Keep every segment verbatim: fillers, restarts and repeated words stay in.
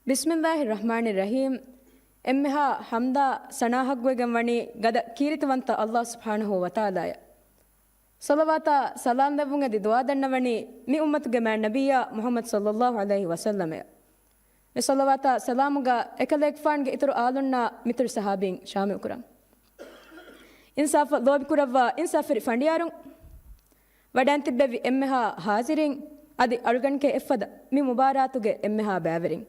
ބިސްމިއްލާހި ރަޙްމާނި ރަޙީމް. އެންމެހާ ޙަމްދާ ސަނާ ޙައްޤުވެގެން ވަނީ ގަދަ ކީރިތިވަންތަ ﷲ ސުބްޙާނަހޫ ވަތަޢާލާއަށް. ޞަލަވާތާ ސަލާމް ލެއްވުން އެދި ދުޢާ ދަންނަވަނީ މި އުއްމަތުގެ މާތް ނަބިއްޔާ މުޙައްމަދު ޞައްލައްލާހު ޢަލައިހި ވަސައްލަމަށް. މި ޞަލަވާތާ ސަލާމުގަ އެކަލޭގެފާނުގެ އިތުރު އާލުންނާ މިތުރު ޞަޙާބީން ޝާމިލް ކުރަން. އިންސާފަށް ލޯބިކުރައްވާ އިންސާފުވެރި ފަނޑިޔާރުން، ވަޑައިން ތިއްބެވި އެންމެހާ ޙާޟިރީން، އަދި އަޅުގަނޑުގެ އެއްފަދަ މި މުބާރާތުގެ އެންމެހާ ބައިވެރިން.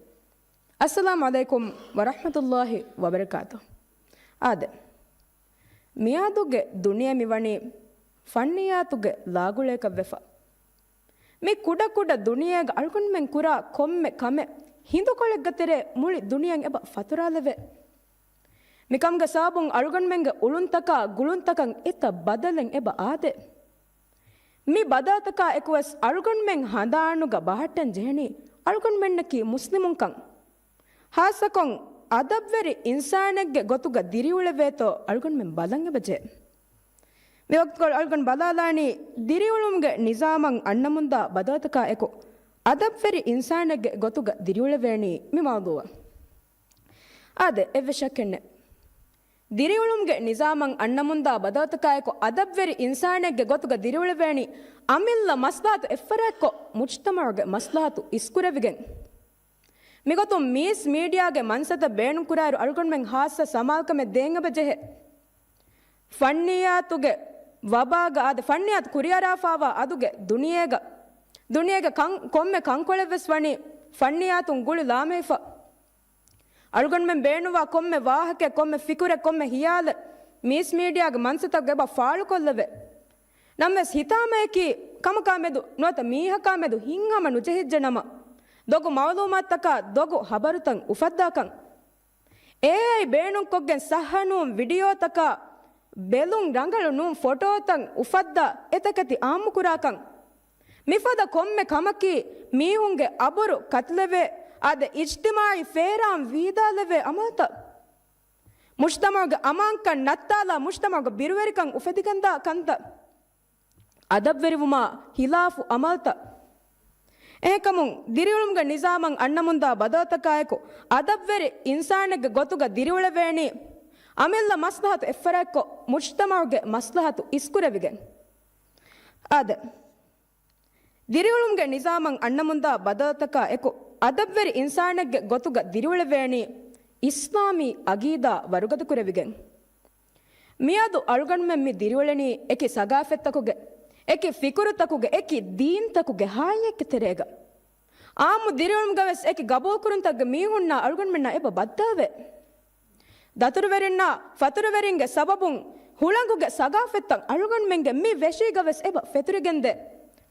އައްސަލާމު ޢަލައިކުމް ވަރަޙްމަތުﷲި ވަބަރަކާތު. އާދެ، މިއަދުގެ ދުނިޔެ މިވަނީ ފަންނިޔާތުގެ ލާގުޅޭކަށް ވެފަ. މި ކުޑަކުޑަ ދުނިޔޭގަ އަޅުގަނޑުމެން ކުރާ ކޮންމެ ކަމެއް ހިނދުކޮޅެއްގެ ތެރޭ މުޅި ދުނިޔެއަށް އެބަ ފަތުރާލެވޭ. މިކަމުގެ ސަބަބުން އަޅުގަނޑުމެންގެ އުޅުންތަކާ ގުޅުންތަކަށް އެތައް ބަދަލެއް އެބަ އާދޭ. މި ބަދަލުތަކާ އެކުވެސް އަޅުގަނޑުމެން ހަނދާނުގަ ބަހައްޓަން ޖެހެނީ އަޅުގަނޑުމެންނަކީ މުސްލިމުންކަން. ހާއްސަކޮށް އަދަބްވެރި އިންސާނެއްގެ ގޮތުގަ ދިރިއުޅެވޭތޯ އަޅުގަނޑުމެން ބަލަން އެބަޖެހޭ. މިވަގުތުކޮޅު އަޅުގަނޑު ބަލާލާނީ ދިރިއުޅުމުގެ ނިޒާމަށް އަންނަމުންދާ ބަދަލުތަކާ އެކު އަދަބްވެރި އިންސާނެއްގެ ގޮތުގަ ދިރިއުޅެވޭނީ މި މައުޟޫޢަށް. އާދެ، އެއްވެސް ޝައްކެއްނެއް. ދިރިއުޅުމުގެ ނިޒާމަށް އަންނަމުންދާ ބަދަލުތަކާއެކު އަދަބްވެރި އިންސާނެއްގެ ގޮތުގަ ދިރިއުޅެވޭނީ އަމިއްލަ މަސްލަހަތު އެއްފަރާތްކޮށް، މުޖްތަމަޢުގެ މަސްލަހަތު އިސްކުރެވިގެން. މިގޮތުން މީސް މީޑިއާގެ މަންސަތައް ބޭނުންކުރާއިރު އަޅުގަނޑުމެން ހާއްސަ ސަމާލުކަމެއް ދޭން އެބަ ޖެހޭ. ފަންނިއްޔާތުގެ ވަބާގަ އާދެ، ފަންނިއްޔާތު ކުރިއަރާފާވާ އަދުގެ ދުނިޔޭގަ، ދުނިޔޭގެ ކަން، ކޮންމެ ކަންކޮޅެއްވެސް ވަނީ ފަންނިއްޔާތުން ގުޅި ލާމެހިފަ. އަޅުގަނޑުމެން ބޭނުންވާ ކޮންމެ ވާހަކައެއް، ކޮންމެ ފިކުރެއް، ކޮންމެ ހިޔާލެއް މީސް މީޑިއާގެ މަންސަތަކުގަ އެބަ ފާޅުކޮށްލެވޭ. ނަމަވެސް ހިތާމަޔަކީ ކަމަކާ މެދު ނުވަތަ މީހަކާ މެދު ހިތްހަމަ ނުޖެހިއްޖެ ނަމަ، ދޮގު މައުލޫމާތުތަކާ ދޮގު ހަބަރުތައް އުފައްދާކަން. އޭއައި ބޭނުންކޮށްގެން ސައްހަ ނޫން ވިޑިއޯތަކާ، ބެލުން ރަނގަޅު ނޫން ފޮޓޯތައް އުފައްދާ އެތަކެތި އާއްމުކުރާކަން. މިފަދަ ކޮންމެ ކަމަކީ މީހުންގެ އަބުރު ކަތިލެވޭ، އާދެ، އިޖްތިމާޢީ ފޭރާން ވީދާލެވޭ އަމަލުތައް. މުޖްތަމަޢުގެ އަމާންކަން ނައްތާލާ، މުޖްތަމަޢުގަ ބިރުވެރިކަން އުފެދިގެންދާ ކަންތައް. އަދަބްވެރިވުމާ ހިލާފު އަމަލުތައް. އެހެންކަމުން، ދިރިއުޅުމުގެ ނިޒާމަށް އަންނަމުންދާ ބަދަލުތަކާއެކު، އަދަބްވެރި އިންސާނެއްގެ ގޮތުގަ ދިރިއުޅެވޭނީ، އަމިއްލަ މަސްލަހަތު އެއްފަރާތްކޮށް، މުޖްތަމަޢުގެ މަސްލަހަތު އިސްކުރެވިގެން. އާދެ، ދިރިއުޅުމުގެ ނިޒާމަށް އަންނަމުންދާ ބަދަލުތަކާ އެކު، އަދަބްވެރި އިންސާނެއްގެ ގޮތުގަ ދިރިއުޅެވޭނީ، އިސްލާމީ އަގީދާ ވަރުގަދަކުރެވިގެން. މިއަދު އަޅުގަނޑުމެން މި ދިރިއުޅެނީ އެކި ސަގާފަތްތަކުގެ، އެކި ފިކުރުތަކުގެ، އެކި ދީންތަކުގެ ހާއްޔެއްގެ ތެރޭގަ. އާއްމު ދިރިއުޅުމުގަވެސް އެކި ގަބޫލުކުރުންތަކުގެ މީހުންނާ އަޅުގަނޑުމެންނާ އެބަ ބައްދަލުވޭ. ދަތުރުވެރިންނާ ފަތުރުވެރިންގެ ސަބަބުން ހުޅަނގުގެ ސަގާފަތްތައް އަޅުގަނޑުމެންގެ މި ވެށީގަވެސް އެބަ ފެތުރިގެންދޭ.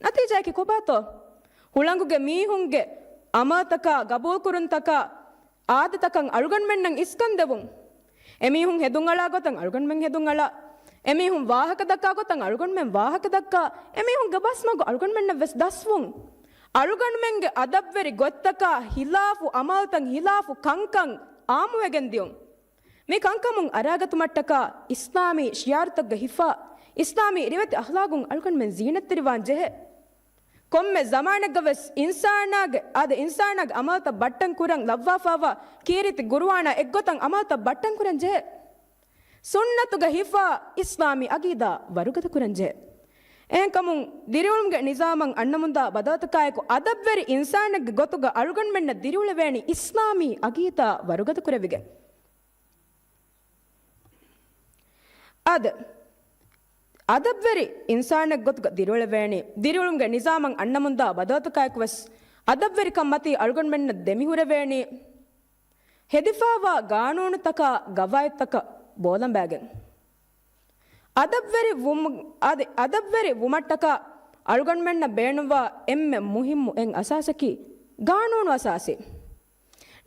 ނަތީޖާއަކީ ކޮބާތޯ؟ ހުޅަނގުގެ މީހުންގެ އަމަލުތަކާ، ގަބޫލުކުރުންތަކާ، އާދަތަކަށް އަޅުގަނޑުމެންނަށް އިސްކަން ދެވުން. އެމީހުން ހެދުންއަޅާ ގޮތަށް އަޅުގަނޑުމެން ހެދުންއަޅާ. އެމީހުން ވާހަކަ ދައްކާ ގޮތަށް އަޅުގަނޑުމެން ވާހަކަ ދައްކާ. އެމީހުންގެ ބަސްމަގު އަޅުގަނޑުމެންނަށް ވެސް ދަސްވުން. އަޅުގަނޑުމެންގެ އަދަބްވެރި ގޮތްތަކާ ހިލާފު އަމަލުތައް، ހިލާފު ކަންކަން އާއްމުވެގެން ދިޔުން. މި ކަންކަމުން އަރާގަތުމަށްޓަކާ އިސްލާމީ ޝިޢާރުތަކުގަ ހިފާ، އިސްލާމީ ރިވެތި އަޚްލާގުން އަޅުގަނޑުމެން ޒީނަތްތެރިވާން ޖެހޭ. ކޮންމެ ޒަމާނެއްގަވެސް އިންސާނާގެ، އާދެ، އިންސާނާގެ އަމަލުތައް ބައްޓަން ކުރަން ލައްވާފާވާ ކީރިތި ގުރުއާނާ އެއްގޮތަށް އަމަލުތައް ބައްޓަން ކުރަން ޖެހޭ. ސުންނަތުގަ ހިފާ އިސްލާމީ އަގީދާ ވަރުގަދަ ކުރަން ޖެހޭ. އެހެންކަމުން، ދިރިއުޅުމުގެ ނިޒާމަށް އަންނަމުންދާ ބަދަލުތަކާއެކު، އަދަބްވެރި އިންސާނެއްގެ ގޮތުގަ އަޅުގަނޑުމެންނަށް ދިރިއުޅެވޭނީ އިސްލާމީ އަގީދާ ވަރުގަދަ ކުރެވިގެން. އާދެ، އަދަބްވެރި އިންސާނެއް ގޮތުގަ ދިރިއުޅެވޭނީ، ދިރިއުޅުމުގެ ނިޒާމަށް އަންނަމުންދާ ބަދަލުތަކާއެކުވެސް، އަދަބްވެރިކަން މަތީ އަޅުގަނޑުމެންނަށް ދެމިހުރެވޭނީ، ހެދިފާވާ ގާނޫނުތަކާ، ގަވާއިދުތަކަށް ބޯލަނބައިގެން. އަދަބްވެރި ވުމު-، އަދި އަދަބްވެރި ވުމަށްޓަކާ އަޅުގަނޑުމެންނަށް ބޭނުންވާ އެންމެ މުހިއްމު އެއް އަސާސަކީ ގާނޫނު އަސާސީ.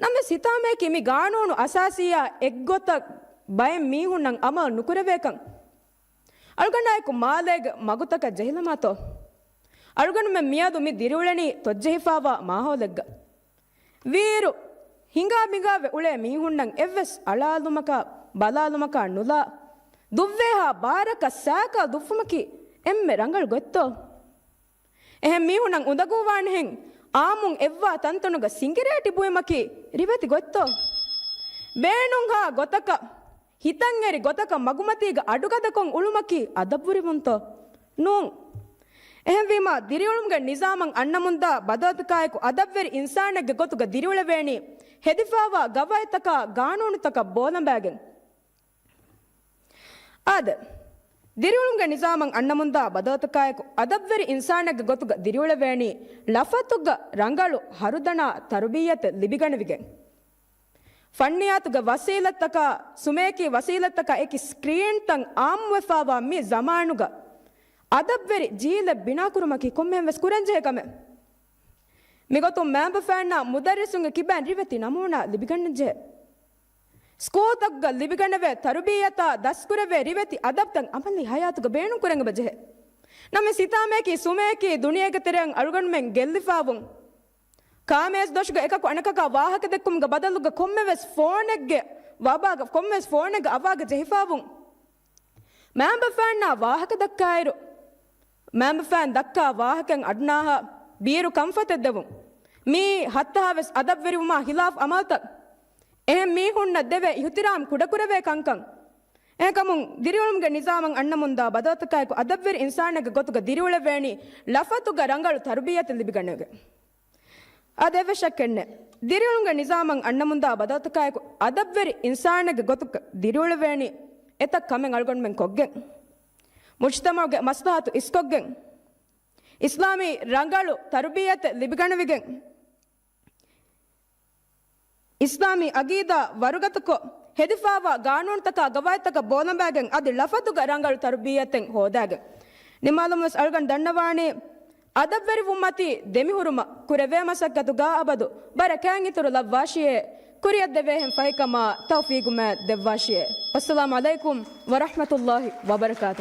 ނަމަވެސް ހިތާމަޔަކީ މި ގާނޫނު އަސާސީއާ އެއްގޮތަށް ބައެއް މީހުންނަށް އަމަލު ނުކުރެވޭކަން. އަޅުގަނޑާއެކު މާލޭގެ މަގުތަކަށް ޖެހިލަމާތޯ؟ އަޅުގަނޑުމެން މިއަދު މި ދިރިއުޅެނީ ތޮއްޖެހިފާވާ މާހައުލެއްގަ. ވީއިރު، ހިނގާ މިނގާވެ އުޅޭ މީހުންނަށް އެއްވެސް އަޅާލުމަކާ، ބަލާލުމަކާ ނުލާ، ދުއްވޭހާ ބާރަކަށް ސައިކަލް ދުއްވުމަކީ އެންމެ ރަނގަޅު ގޮތްތޯ؟ އެހެން މީހުންނަށް އުނދަގޫވާނެހެން އާއްމުން އެއްވާ ތަންތަނުގަ ސިނގިރޭޓި ބުއިމަކީ ރިވެތި ގޮތްތޯ؟ ބޭނުންހާ ގޮތަކަށް، ހިތަށްއެރި ގޮތަކަށް މަގުމަތީގަ އަޑުގަދަކޮށް އުޅުމަކީ އަދަބުވެރިވުންތޯ؟ ނޫން. އެހެންވީމާ، ދިރިއުޅުމުގެ ނިޒާމަށް އަންނަމުންދާ ބަދަލުތަކާއެކު އަދަބުވެރި އިންސާނެއްގެ ގޮތުގަ ދިރިއުޅެވޭނީ، ހެދިފާވާ ގަވާއިދުތަކާ ގާނޫނުތަކަށް ބޯލަނބައިގެން. އާދެ، ދިރިއުޅުމުގެ ނިޒާމަށް އަންނަމުންދާ ބަދަލުތަކާއެކު އަދަބުވެރި އިންސާނެއްގެ ގޮތުގަ ދިރިއުޅެވޭނީ، ޅަފަތުގަ ރަނގަޅު ހަރުދަނާ ތަރުބިއްޔަތެއް ލިބިގަނެވިގެން. ފަންނިޔާތުގެ ވަސީލަތްތަކާ، ސުމޭކީ ވަސީލަތްތަކާ އެކި ސްކްރީންތައް އާއްމުވެފާވާ މި ޒަމާނުގަ އަދަބުވެރި ޖީލެއް ބިނާކުރުމަކީ ކޮންމެހެން ވެސް ކުރަންޖެހޭ ކަމެއް. މިގޮތުން މައިންބަފައިންނާ މުދައްރިސުންގެ ކިބައިން ރިވެތި ނަމޫނާ ލިބިގަންނަންޖެހޭ. ސްކޫލްތަކުގަ ލިބިގަނެވޭ ތަރުބިއްޔަތާ ދަސްކުރެވޭ ރިވެތި އަދަބުތައް އަމަލީ ހަޔާތުގަ ބޭނުންކުރަން އެބަޖެހޭ. ނަމަވެސް ހިތާމަޔަކީ ސުމޭކީ ދުނިޔޭގެ ތެރެއަށް އަޅުގަނޑުމެން ގެއްލިފާވުން. ކާމޭސް ދޮށުގަ އެކަކު އަނެކަކާ ވާހަކަ ދެއްކުމުގެ ބަދަލުގަ ކޮންމެވެސް ފޯނެއްގެ ވަބާގަ، ކޮންމެވެސް ފޯނެއްގެ އަވާގަ ޖެހިފާވުން. މައިންބަފައިންނާ ވާހަކަ ދައްކާއިރު، މައިންބަފައިން ދައްކާ ވާހަކައިން އަޑުނާހާ ބީރު ކަންފަތެއް ދެވުން. މީ ހައްތަހާވެސް އަދަބުވެރިވުމާ ހިލާފް އަމަލުތައް. އެހެން މީހުންނަށް ދެވޭ އިހުތިރާމް ކުޑަކުރެވޭ ކަންކަން. އެހެންކަމުން، ދިރިއުޅުމުގެ ނިޒާމަށް އަންނަމުންދާ ބަދަލުތަކާއެކު އަދަބުވެރި އިންސާނެއްގެ ގޮތުގަ ދިރިއުޅެވޭނީ، ޅަފަތުގަ ރަނގަޅު ތަރުބިއްޔަތެއް ލިބިގަނެވިގެން. އާދެ، އެއްވެސް ޝައްކެއްނެތް. ދިރިއުޅުމުގެ ނިޒާމަށް އަންނަމުންދާ ބަދަލުތަކާއެކު އަދަބުވެރި އިންސާނެއްގެ ގޮތުގަ ދިރިއުޅެވޭނީ، އެތައް ކަމެއް އަޅުގަނޑުމެން ކޮށްގެން. މުޖްތަމަޢުގެ މަސްލަހަތު އިސްކޮށްގެން. އިސްލާމީ ރަނގަޅު ތަރުބިއްޔަތެއް ލިބިގަނެވިގެން. އިސްލާމީ އަގީދާ ވަރުގަދަކޮށް، ހެދިފާވާ ގާނޫނުތަކާ ގަވާއިދުތަކަށް ބޯލަނބައިގެން އަދި ޅަފަތުގަ ރަނގަޅު ތަރުބިއްޔަތެއް ހޯދާގެން. ނިމާލުމަށް ވެސް އަޅުގަނޑު ދަންނަވާނީ، އަދަބުވެރިވުމަތީ ދެމިހުރުމަށް ކުރެވޭ މަސައްކަތުގާ އަބަދު ބަރަކާތް އިތުރު ލައްވާށިއޭ، ކުރިއަށް ދެވޭހެން ފަހިކަމާ ތައުފީގުމާ ދެއްވާށިއޭ. ވައްސަލާމު ޢަލައިކުމް ވަރަޙްމަތުﷲި ވަބަރަކާތުހު.